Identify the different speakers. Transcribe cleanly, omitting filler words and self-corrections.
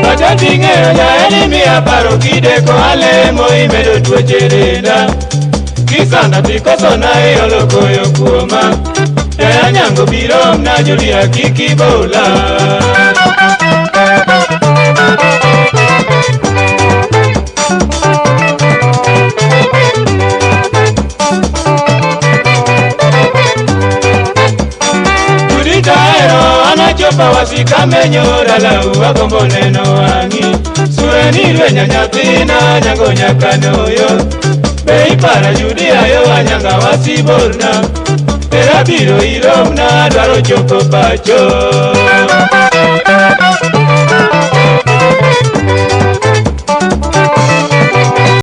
Speaker 1: Pacha ting'eyo jaeni miya paro kideko alemo imedo tuoche denda. Kisanda tikosona iolo koyo kuoma. E anyango biro mna Julia kiki bola. Judita ero anachopa wasikamenyo dalau agombo neno wang'i. Sure ni lwenya nyathina nyango nyakanoyo. Be ipara Judia yo anyanga wasiborna. Era biro iromna dwaro chopo pacho.